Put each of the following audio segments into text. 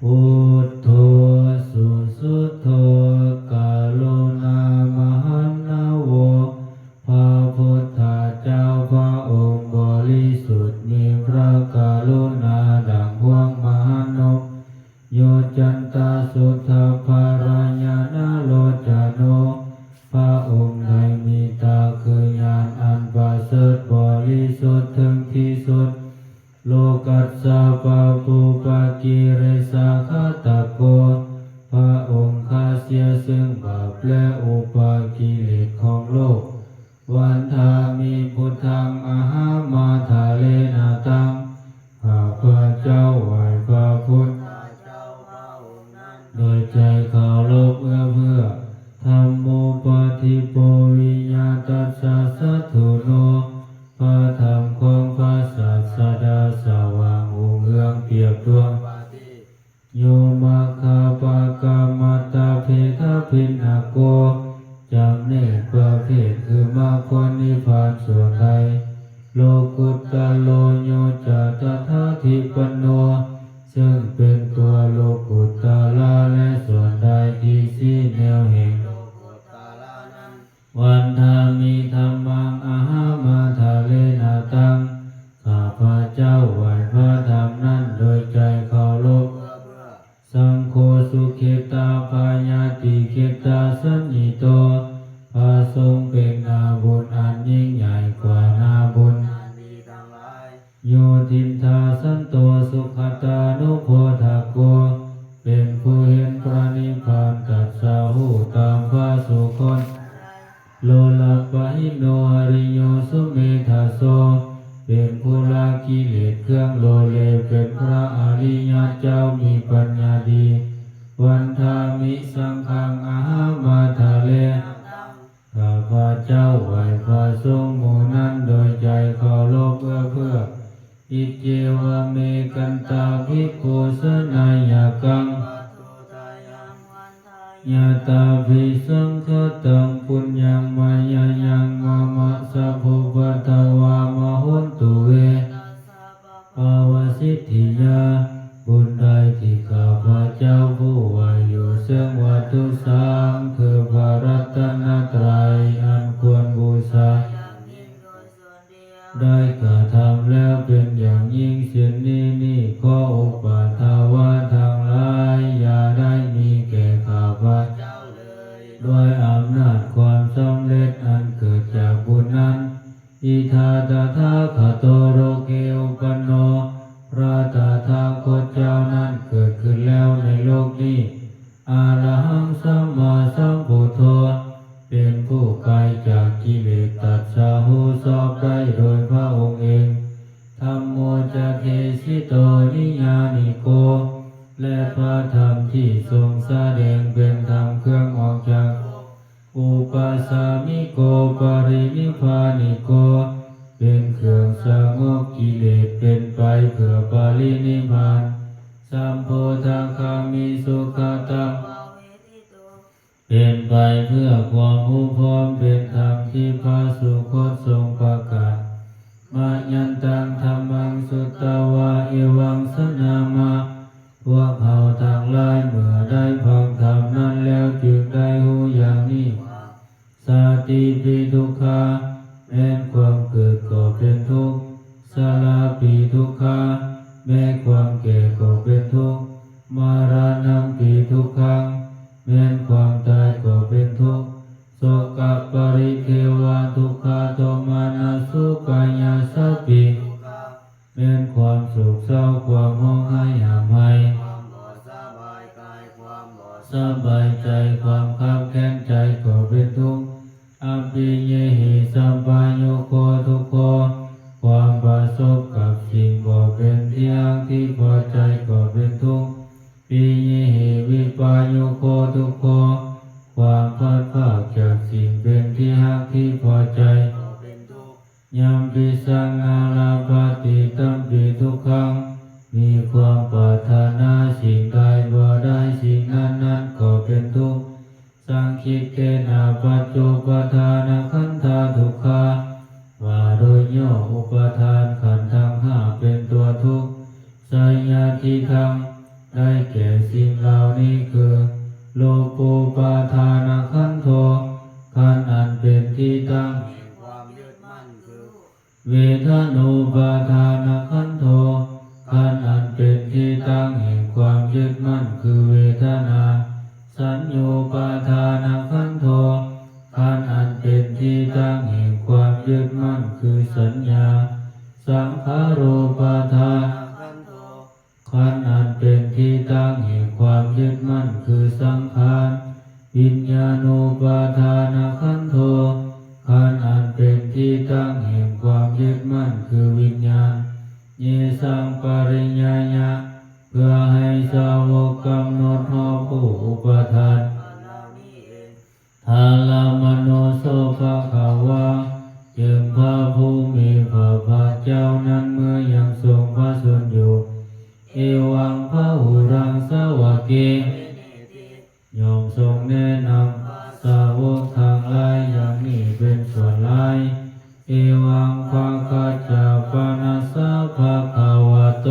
ພຸດໂທ ສຸສຸດໂທ ກະລຸນາມະຫັນນະໂວ ພະພຸດທະເຈົ້າພະອົງບໍລິສຸດ ມີພະກະລຸນາດັ່ງຮ່ວງມະຫານົບ ໂຍຈັນຕະສຸດທະພາລະຍານະໂລຈະໂນ ພະອົງໃດມີຕາຄືຍານອັນປະເສີດບໍລິສຸດເຖິງທີ່ສຸດ ໂລກັດສະປະປູປະກິເລສະຄະຕະໂກ ພະອົງຂ້າເສຍຊຶ່ງບາບ ແລະ ອຸປະກິເລດຂອງໂລກ ວັນທາມິ ພຸດທັງ ອະຫາມາທະເລນະຕັງ ຂ້າພະເຈົ້າໄຫວ້ພະພຸດທະເຈົ້າພະອົງນັ້ນ ໂດຍໃຈເຄົາລົບເອື້ອເຟື້ອ ທຳໂມ ປະທິໂປ ວິຍະຕັດສະ ສັດຖຸໂນ ພະທຳຂອງພະສາສະດາສະຫວ່າງຮຸ່ງເຮືອງປຽບດວງ ໂຍ ມັກຂະປະກະມັດຕະເພທະເພນະໂກ ຈຳແນກປະເພດຄືມັກຜົນນິບພານສ່ວນໃດ ໂລກຸດຕະໂລ ໂຍ ຈະຕະຖາທິປັນໂນ ເຊິ່ງເປັນຕົວໂລກຸດຕະລະ ແລະ ສ່ວນໃດທີ່ຊີ້ແນວແຫ່ງໂລກຸດຕະລະນັ້ນ ວັນທາມິ ທຳມັງ ອະຫາມາທະເລນະຕັງ ຂ້າພະເຈົ້າໄຫວ້ພະທຳນັ້ນໂດຍໃຈເຄົາລົບ ສັງໂຄ ສຸເຂຕາພະຍາຕິເຂຕາສັນຍິໂຕ ພະສົງເປັນນາບຸນອັນຍິ່ງໃຫຍ່ກວ່ານາບຸນອັນດີທັງຫຼາຍ ໂຍ ທິນທາສັນໂຕ ສຸຂະຕານຸໂພທະໂກ ເປັນຜູ້ເຫັນພະນິບພານ ຕັດສະຮູ້ຕາມພະສຸຄົນ ໂລລະປະຫິໂນ ອະລິໂຍ ສຸເມທະໂສ ເປັນຜູ້ລະກິເລດເຄື່ອງໂລເລ ເປັນພະອະລິຍະເຈົ້າມີປັນຍາດີ ວັນທາມິ ສັງຄັງ ອະຫາມາທະເລນະຕັງ ຂ້າພະເຈົ້າໄຫວ້ພະສົງໝູ່ນັ້ນໂດຍໃຈເຄົາລົບເອື້ອເຟື້ອ ອິເຈວະເມ ກັນຕາພິປູຊະນາຍະກັງ ຍະຕາພິສັງຄະຕັງ ປຸນຍັງມະຍາຍັງ ມະມະ ສັບໂພ ປັດທະວາ ມະໂຫນຕຸ ເວ ປະວະສິດທິຍາ ບຸນໃດທີ່ຂ້າພະເຈົ້າຜູ້ໄຫວ້ຢູ່ເຊິ່ງວັດຖຸສາມ ຄືພະລັດຕະນະໄຕ ອັນຄວນບູຊາ ໄດ້ກະທຳແລ້ວເປັນຢ່າງຍິ່ງເຊັ່ນນີ້ນີ້ ຂໍອຸປັດຖະວະທັງຫຼາຍ ຢ່າໄດ້ມີແກ່ຂ້າພະເຈົ້າເລີຍ ດ້ວຍອຳນາດຄວາມສຳເລັດອັນເກີດຈາກບຸນນັ້ນ ອິທາຕະຖາຄະໂຕ ໂລເກອຸປັນໂນ ພະຕະຖາຄົດເຈົ້ານັ້ນເກີດຂຶ້ນແລ້ວໃນໂລກນີ້ ອະລະຫັງ ສຳມາສຳພຸດໂທ ເປັນຜູ້ໄກຈາກກິເລດ ຕັດສະຮູ້ຊອບໄດ້ໂດຍພະອົງເອງ ທຳໂມ ຈະເທສິໂຕ ນິຍານິໂກ ແລະ ພະທຳທີ່ຊົງສະແດງເປັນທຳເຄື່ອງອອກຈາກທຸກ ອຸປະສາມິໂກ ປະລິນິບພານິໂກ ເປັນເຄື່ອງສະຫງົບກິເລດ ເປັນໄປເພື່ອປະລິນິບພານ ສຳໂພທະຄາມິ ສຸຂະຕາ ເປັນໄປເພື່ອຄວາມຮູ້ພ້ອມເປັນທຳທີ່ພະສຸຄົດຊົງປະກາດ ມະຍັນຕັງ ທຳມັງ ສຸດຕະວາ ເອວັງ ສະນາມະ ພວກເຮົາທັງຫຼາຍເມື່ອໄດ້ຟັງທຳນັ້ນແລ້ວ ຈຶ່ງໄດ້ຮູ້ຢ່າງນີ້ວ່າ ຊາຕິປິທຸກຂາ ແມ່ນຄວາມເກີດກໍເປັນທຸກ ຊະລາປິທຸກຂາ ແມ່ນຄວາມແກ່ກໍເປັນທຸກ ມະລະນະປິທຸກຂັງ ແມ່ນຄວາມຕາຍກໍເປັນທຸກ ໂສກະປະລິເທວະທຸກຂະໂທມະນັດສຸປາຍາສະປິ ແມ່ນຄວາມໂສກເສົ້າ ຄວາມຮ້ອງໄຫ້ຮ່ຳໄຫ້ ຄວາມບໍ່ສະບາຍກາຍ ຄວາມບໍ່ສະບາຍໃຈ ຄວາມຄັບແຄ້ນໃຈກໍເປັນທຸກ ອະປິເຍຫິ ສັບບາຍຸໂຄ ທຸກໂຄ ຄວາມປະສົບກັບສິ່ງບໍ່ເປັນທີ່ຮັກທີ່ພໍໃຈກໍເປັນທຸກ ປິເຍຫິ ວິປາຍຸໂຄ ທຸກໂຄ ຄວາມພັດພາກຈາກສິ່ງເປັນທີ່ຮັກທີ່ພໍໃຈກໍເປັນທຸກ ຍຳປິສັງ ນາລະພັດຕິ ຕັມປິທຸກຂັງ ມີຄວາມປາດຖະໜາສິ່ງໃດບໍ່ໄດ້ສິ່ງນັ້ນນັ້ນກໍເປັນທຸກ ສັງຄິດເຕນະ ປັດຈຸປະທານະຂັນທາ ທຸກຂາ ວ່າໂດຍຫຍໍ້ອຸປະທານຂັນທັງຫ້າເປັນຕົວທຸກ ໄສຍະທິທັງ ໄດ້ແກ່ສິ່ງເຫຼົ່ານີ້ຄື ຮູບູປາທານະຂັນໂທ ຂັນອັນເປັນທີ່ຕັ້ງແຫ່ງຄວາມຍຶດໝັ້ນຄື ເວທະນູປາທານະຂັນໂທ ຂັນອັນເປັນທີ່ຕັ້ງແຫ່ງຄວາມຍຶດໝັ້ນຄືເວທະນາ ສັນຍູປາທານະຂັນໂທ ຂັນອັນເປັນທີ່ຕັ້ງແຫ່ງຄວາມຍຶດໝັ້ນຄືສັນຍາ ສັງຂາຣູປາທານະຂັນໂທ ຂັນອັນເປັນທີ່ຕັ້ງແຫ່ງຄວາມຍຶດໝັ້ນຄືສັງຂານ ວິນຍານູປາທານະຂັນໂທ ຂັນອັນເປັນທີ່ຕັ້ງແຫ່ງຄວາມຍຶດໝັ້ນຄືວິນຍານ ເຍສັງປະລິຍາຍະ ເພື່ອໃຫ້ສາວົກກຳນົດຮອບຮູ້ອຸປາທານ ທາລະມະໂນໂສພະຄະວາ ຈຶ່ງພະຜູ້ມີພະພາກເຈົ້ານັ້ນເມື່ອຍັງຊົງພະຊົນຢູ່ ເອວັງພະຫູລັງສາວະເກ ຍ່ອມຊົງແນະນຳພາສາວົກທັງຫຼາຍຢ່າງນີ້ເປັນສ່ວນຫຼາຍ ເອວັງພະຄະຈາປະນັດສະພະຄະວະໂຕ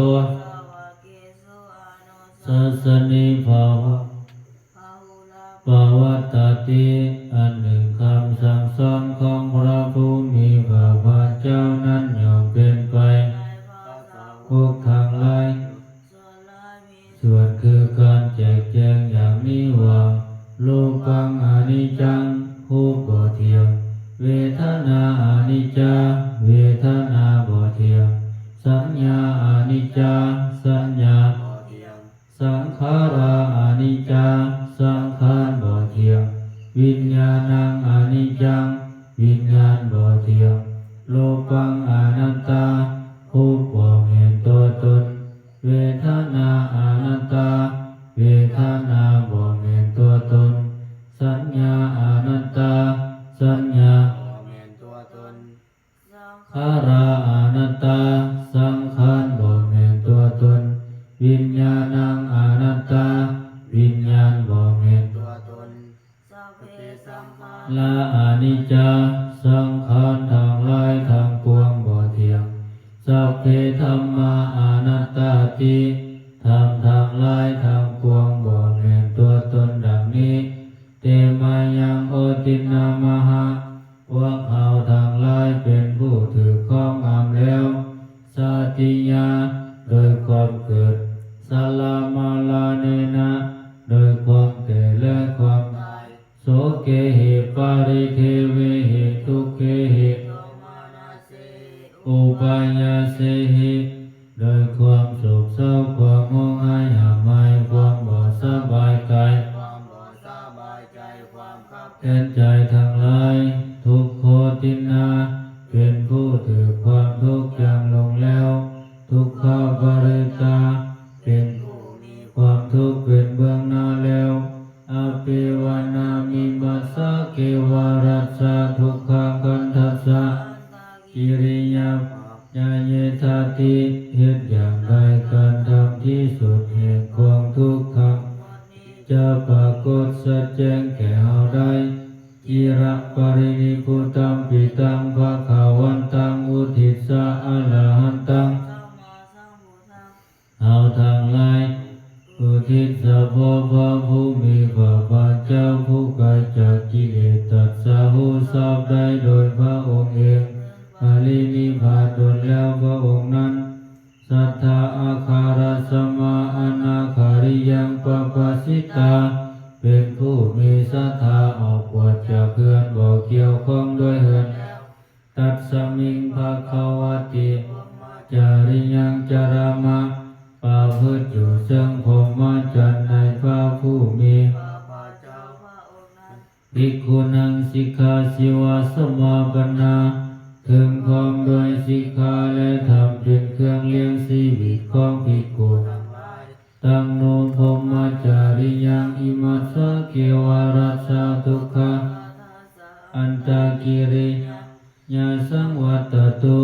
ສາສະນີພາວະ ປະວັດຕະຕິ ອັນໜຶ່ງຄຳສັ່ງສອນຂອງພະຜູ້ມີພະພາກເຈົ້ານັ້ນຍ່ອມເປັນໄປ ພວກທັງຫຼາຍ ສ່ວນຄືການແຈກແຈງຢ່າງນີ້ວ່າ ຮູປັງອະນິດຈັງ ຮູບບໍ່ທ່ຽງ ເວທະນາອະນິດຈາ ເວທະນາບໍ່ທ່ຽງ ສັນຍາອະນິດຈາ ສັນຍາບໍ່ທ່ຽງ ສັງຂາລາອະນິດຈາ ສັງຂານບໍ່ທ່ຽງ ວິນຍານັງອະນິດຈັງ ວິນຍານບໍ່ທ່ຽງ ຮູປັງອະນັດຕາ ຮູບບໍ່ແມ່ນຕົວຕົນ ເວທະນາອະນັດຕາ ເວທະນາບໍ່ແມ່ນຕົວຕົນ ສັນຍາອະນັດຕາ ສັນຍາບໍ່ແມ່ນຕົວຕົນ ສັງຂາລາອະນັດຕາ ສັງຂານບໍ່ແມ່ນຕົວຕົນ ວິນຍານັງອະນັດຕາ ວິນຍານບໍ່ແມ່ນຕົວຕົນ ສັບເພສັງຂາລາອະນິດຈາ ສັງຂານທັງຫຼາຍທັງປວງບໍ່ທ່ຽງ ສັບເພທຳມາອະນັດຕາຕິ ທຳທັງຫຼາຍທັງປວງບໍ່ແມ່ນຕົວຕົນ ດັ່ງນີ້ ເຕມາຍັງ ໂອຕິນນາມະຫະ ພວກເຮົາທັງຫຼາຍເປັນຜູ້ຖືກຄອງອຳແລ້ວ ຊາຕິຍາ ໂດຍຄວາມເກີດ ຊະລາມະລະເນນະ ໂດຍຄວາມແກ່ ແລະ ຄວາມຕາຍ ໂສເກະຫິ ປະລິເທວະຫິ ທຸກເຂຫິ ໂທມະນັດສະຫິ ອຸປາຍາສະຫິ ໂດຍຄວາມໂສກເສົ້າ ຄວາມຮ້ອງໄຫ້ຮ່ຳໄຫ້ ຄວາມບໍ່ສະບາຍກາຍ ຄວາມບໍ່ສະບາຍໃຈ ຄວາມຄັບແຄ້ນໃຈທັງຫຼາຍ ທຸກໂຄຕິນນາ ເປັນຜູ້ຖືກຄວາມທຸກຢ່າງລົງແລ້ວ ທຸກຂະປະລິດຕາ ເປັນຜູ້ມີຄວາມທຸກເປັນເບື້ອງໜ້າແລ້ວ ອະປິວານາມິມັດສະເກວະຣັດສະ ທຸກຂະຄັນທັດສະ ກິລິຍາ ຍາເຍທາຕິ ເຮັດຢ່າງໃດການທຳທີ່ສຸດແຫ່ງຄວາມທຸກທັງ ຈະປາກົດຊັດແຈ້ງແກ່ເຮົາໄດ້ ຈິລະປະລິນິບພຸດຕັງ ປິຕັງ ພະຄະວັນຕັງ ອຸທິດສະ ອະລະຫັນຕັງ ເຮົາທັງຫຼາຍ ອຸທິດສະເພາະພະຜູ້ມີພະພາກເຈົ້າ ຜູ້ໄກຈາກກິເລດ ຕັດສະຮູ້ຊອບໄດ້ໂດຍພະອົງເອງ ປະລິນິບພານດົນແລ້ວພະອົງນັ້ນ ສັດທາອາຄາລະສະມາອະນາຄາລິຍັງ ປະປະສິດຕາ ເປັນຜູ້ມີສັດທາອອກບວດຈາກເຮືອນ ບໍ່ກ່ຽວຂ້ອງດ້ວຍເຮືອນແລ້ວ ຕັດສະມິງພະຄະວະຕິ ພຣມະຈາຣິຍັງຈະຣາມະ ປະພຶດຢູ່ເຊິ່ງພົມມະຈັນໃນພະຜູ້ມີພະພາກເຈົ້າ ພິກຂຸນັງສິກຂາສິວາສະມາປະນາ ເຖິງພ້ອມດ້ວຍສິກຂາ ແລະ ທຳເປັນເຄື່ອງລ້ຽງຊີວິດຂອງພິກຂຸທັງຫຼາຍ ຕັງໂນ ພົມມະຈາຣິຍັງ ອິມັດສະເກວະຣັດສະ ທຸກຂະ ອັນຕະກິລິຍາ ຍາສັງວັດຕະຕຸ